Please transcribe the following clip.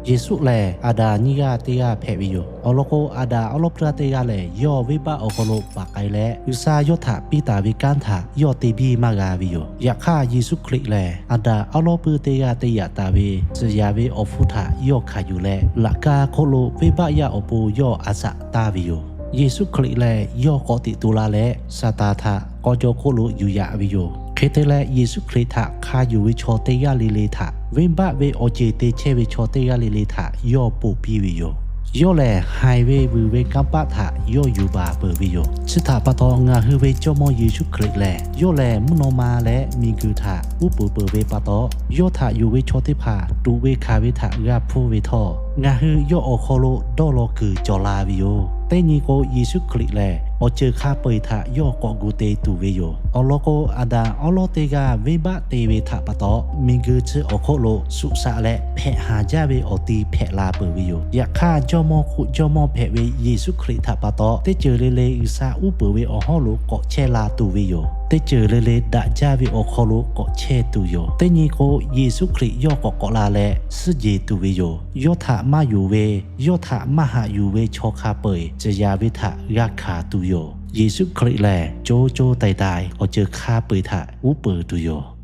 Yeˍsuˆ lehˬ, Aˍdanˍ nyiˇ g'aˇ teˇ g'aˇ hpehꞈ ve yoˬ. Awˬ lawn k'o, Aˍdanˍ awˉ lawˉ pui teˇ g'aˇ lehˬ, yawˇ venˇbaˆ awˬ hk'aw lo paˍ k'ai leh, G'uiˬsha yawˇ htaꞈ piˇ taˍ ve kanˉ htaꞈ yawˇ te biˇ maˇ g'a ve yoˬ. Yaꞈ hk'aˇ, Yeˍsuˆ Hkriꞈ lehˬ, Aˍdanˍ awˉ lawˉ pui teˇ g'aˇ te yaꞈ taˍ ve tcuh yaꞈ ve awˬ hpfuhˇ htaꞈ yawˇ hkanˍ yuˬ leh, laꞈ ka hk'oˆ lo venˇbaˆ yaˇ awˬ pon yawˇ a shaꞈ taˇ ve yoˬ. Yeˍsuˆ Hkriꞈ lehˬ, yawˇ k'awꞈ teꞈ to la leh, Saˍtanˍ htaꞈ k'aw jaw hk'oˆ lo yuˬ yaꞈ ve yoˬ. Hk'e te leh, Yeˍsuˆ Hkriꞈ htaꞈ hk'a yuˬ ve chaw teˇ g'aˇ le le htaꞈ, venˇbaˆ ve awˬ ceˬ te chehˇ ve chaw teˇ g'aˇ le le htaꞈ yawˇ ponˬ piˇ ve yoˬ. Yawˇ lehˬ, haiˬ ve vuiˬ ve kanˇ paˆ htaꞈ yawˇ yuˬ baˬ peuˬ ve yoˬ. Chi htaꞈ pa taw, ngaˬ hui ve Jawˇmawˇ Yeˍsuˆ Hkriꞈ lehˬ, yawˇ lehˬ mvuhˇ naw ma leh miˬguiˬ htaꞈ uˉ peunˍ peuˬ ve pa taw, yawˇ htaꞈ yonˍ ve chaw teˇ hpaˍ tuꞈ ve hkanˍ ve htaꞈ g'a hpfuhˇ ve htawˇ, ngaˬ hui yawˇ awˬ hk'aw lo dawˇ law kuiˬ cawˬ la ve yoˬ. Teˇ nyi k'o, Yeˍsuˆ Hkriꞈ lehˬ, awˬ ceuˬ hk'a peu-eˬ htaꞈ yawˇ k'awꞈ gu te tuˬ ve yoˬ. Awˬ lawn k'o, Aˍdanˍ awˉ lawˉ teˇ g'aˇ venˇbaˆ te ve htaꞈ pa taw, miˬguiˬ chi awˬ hk'oˆ lo suꞈ shaꞈ leh hpehꞈ haˍ jaˇ ve awˬ ti hpehꞈ la peuˬ ve yoˬ. Yaꞈ hk'aˇ, Jawˇmawˇ hk'oˆ Jawˇmawˇ hpehꞈ ve Yeˍsuˆ Hkriꞈ htaꞈ pa taw, teˇ ceuˬ le le G'uiˬsha uˉ peunˍ ve awˬ hawˉ lo k'awꞈ chehˇ la tuˬ ve yoˬ. Teˇ ceuˬ le le daꞈ jaˇ ve awˬ hk'aw lo k'awꞈ chehˇ tuˬ yoˬ. Teˇ nyi k'o, Yeˍsuˆ Hkriꞈ yawˇ k'awꞈ k'awꞈ la leh suhˉ jeˬ tuˬ ve yoˬ. Yawˇ htaꞈ maˇ yonˍ ve, yawˇ htaꞈ maˇ haꞈ yuˬ ve chaw hk'a peu-eˬ tcuh yaꞈ ve htaꞈ g'a hkanˍ tuˬ yoˬ. Yeˍsuˆ Hkriꞈ lehˬ, co co taiˍ taiˍ awˬ ceuˬ hk'a peu-eˬ htaꞈ uˉ peunˍ tuˬ yoˬ.